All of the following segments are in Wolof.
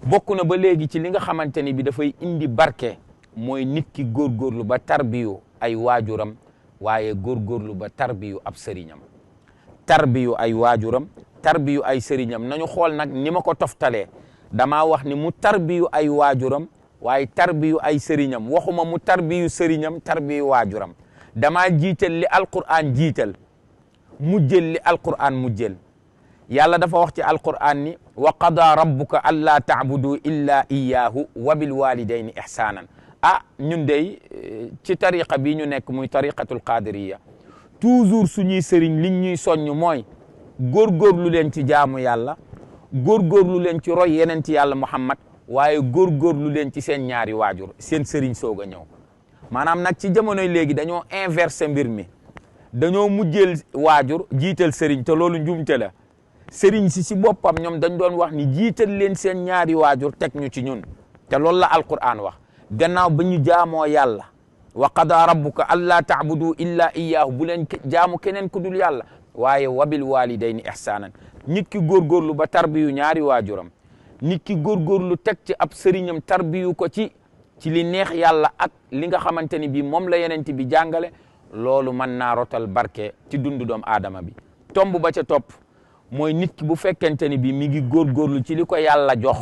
bokk na ba léegi ci li nga xamante ni bi dafay indi barke mooy nit ki góorgóorlu ba tarbiyu ay waajuram waaye góorgóorlu ba tarbiyu ab sëriñam tarbiyu ay waajuram tarbiyu ay sëriñam nañu xool nag ni ma ko toftalee damaa wax ni mu tarbiyu ay waajuram waaye tarbiyu ay sëriñam waxuma mu tarbiyu sëriñam tarbiyu waajuram damaa jiital li alquran jiital mujjël li alquran mujjël yàlla dafa wax ci alquran ni wa qada rabbuka alla ta'budu illa iyyahu wa bil walidayni ihsanan ñun dey ci tariqa bi ñu nekk muy tariqatul qadiriya toujours suñuy sëriñ liñ ñuy soññ mooy góorgóorlu leen ci jaamu yàlla góorgóorlu leen ci roy yeneen ci yàlla Muhammad waaye góorgóorlu leen ci seen ñaari waajur seen sëriñ soog a ñëw maanaam nag ci jamonoy léegi dañoo inversé mbir mi dañoo mujjeel waajur jiital sëriñ te loolu njuumte la sëriñ si boppam ñoom dañ doon wax ni jiital leen seen ñaari waajur teg ñu ci ñun te loolu la alquran wax gannaaw ba ñu jaamoo yàlla wa qada rabbuka alla ta'budu illa iyyahu bu leen jaamu keneen ku dul yàlla waaye wabil walidayni ihsanan nit ki góorgóorlu ba tarbiyu ñaari waajuram nit ki góorgóorlu teg ci ab sëriñam tarbiyu ko ci li neex yàlla ak li nga xamante ni bii moom la yenente bi jàngale loolu mën naa rotal barke ci dundu doom aadama bi tomb ba ca topp mooy nit ki bu fekkente ni bii mi ngi góorgóorlu ci li ko yàlla jox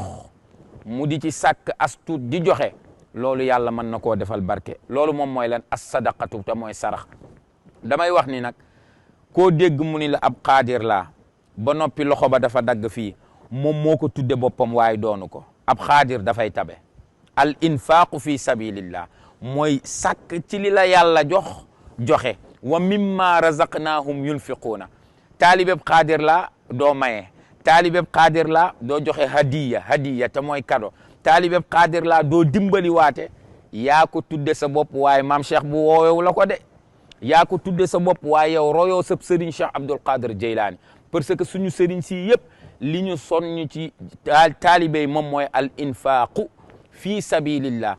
mu di ci sàkk as tuut di joxe loolu yàlla mën na koo defal barke loolu moom mooy lan as sadaqatu te mooy sarax damay wax ni nag koo dégg mu ni la ab xaadir laa ba noppi loxo ba dafa dagg fii moom moo ko tudde boppam waaye doonu ko ab xaadir dafay tabe al infaqu fi sabilillah mooy sàkk ci li la yàlla joxe wa mimma razaqnahum yunfiquuna taalibeb xaadir laa doo maye taalibeb xaadir laa doo joxe hadiya te mooy kado taalibeb xaadir laa doo dimbali waate yaa ko tudde sa bopp waaye maam Cheikh bu woowewu la ko de yaa ko tudde sa bopp waaye yow royoo sab sëriñ Cheikh Abdul Qadir Jeylaani parce que suñu sëriñ si yëpp li ñu sonn ci taalibe yi moom mooy al infaqu fi sabilillah